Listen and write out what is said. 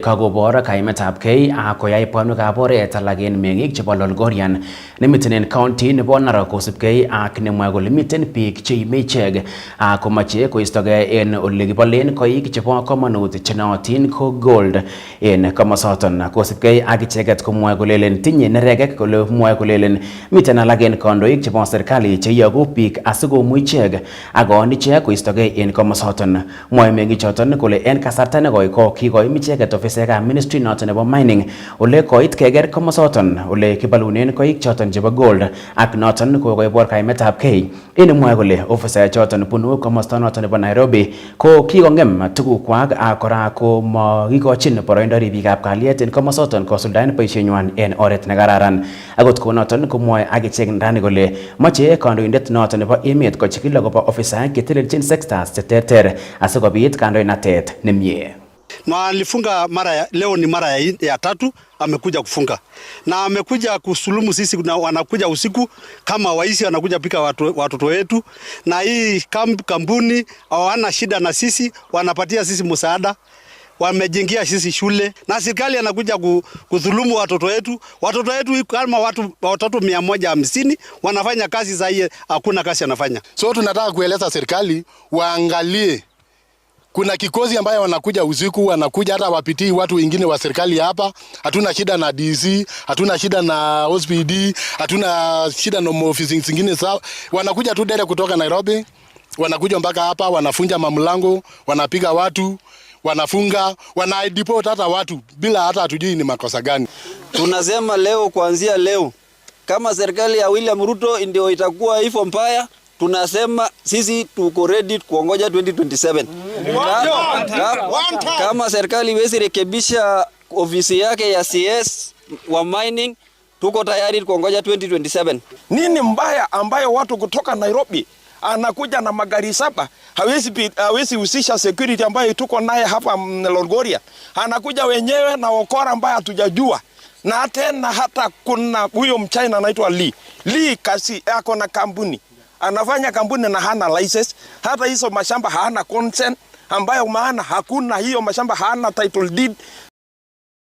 Kakobor kaimetabgei ak koyai bonwekab oret alak en meng'ik chebo Lolgorian nemiten en county nebo Narok, kosubkei ak nemwae kole miten biik cheime ichek ak komache koistogei en ole kibolen koik chebo komonut chenootin ko gold en komosoton. Kosubkei ak icheket komwae kolelen tinye nerekek kole mwae kolelen miten alak en kandoik chebo serikali cheiyogu biik asikomu ichek ak koon ichek koistogei en komosoton. Mwae meng'ichoton kole en kasarta nekoi ko kikoim icheket ofisaekab ministry noton nebo mining ole koit keker komosoton ole kibolunen koik choton chebo gold, ak noton kokoibor kaimetabgei en mwae kole ofisaek choton bunu komosta noton nebo Nairobi ko kikong'em tugukwak ak kora ko makikochin boroindo ribikab kalyet en komosoton kosuldaen boisienywan en oret nekararan. Akot kounoton komwoe akichek neranik kole moche kandoindet noton nebo emet kochikil akobo ofisaek chetelelchin sectors cheterter asikobit kandoinatet nemie. Na alifunga mara ya, leo ni mara ya tatu amekuja kufunga na amekuja kusulumu sisi, na wanakuja usiku kama waisi, wanakuja pika watoto wetu, na hii kampuni hawana shida na sisi, wanapatia sisi msaada, wamejengia sisi shule, na serikali anakuja kudhulumu watoto wetu. Watoto wetu kama watu watoto 150 wanafanya kazi za hii, hakuna kazi anafanya. So tunataka kueleza serikali waangalie kuna kikosi ambayo wanakuja usiku, wanakuja hata wapitii watu wengine wa serikali hapa. Hatuna shida na DC, hatuna shida na OCPD, hatuna shida na ofisi zingine sawa. Wanakuja tu dere kutoka Nairobi, wanakuja mpaka hapa, wanafunja mamlango, wanapiga watu, wanafunga, wana deport hata watu bila hata hatujui ni makosa gani. Tunasema leo, kuanzia leo, kama serikali ya William Ruto ndio itakuwa hivyo mbaya, tunasema sisi tuko ready kuongoja 2027. Kama serikali iwezi rekebisha ofisi yake ya CS wa mining, tuko tayari kuongoja 2027. Nini mbaya ambayo watu kutoka Nairobi anakuja na magari 7, hawezi husisha security ambayo tuko naye hapa Lolgoria. Anakuja wenyewe na wakora ambaye hatujajua. Na tena hata kuna huyo Mchina anaitwa Lee. Lee kasi ako na kampuni. Anafanya kampuni na hana license. Hata hizo mashamba hana consent, ambayo maana hakuna hiyo mashamba, hana title deed.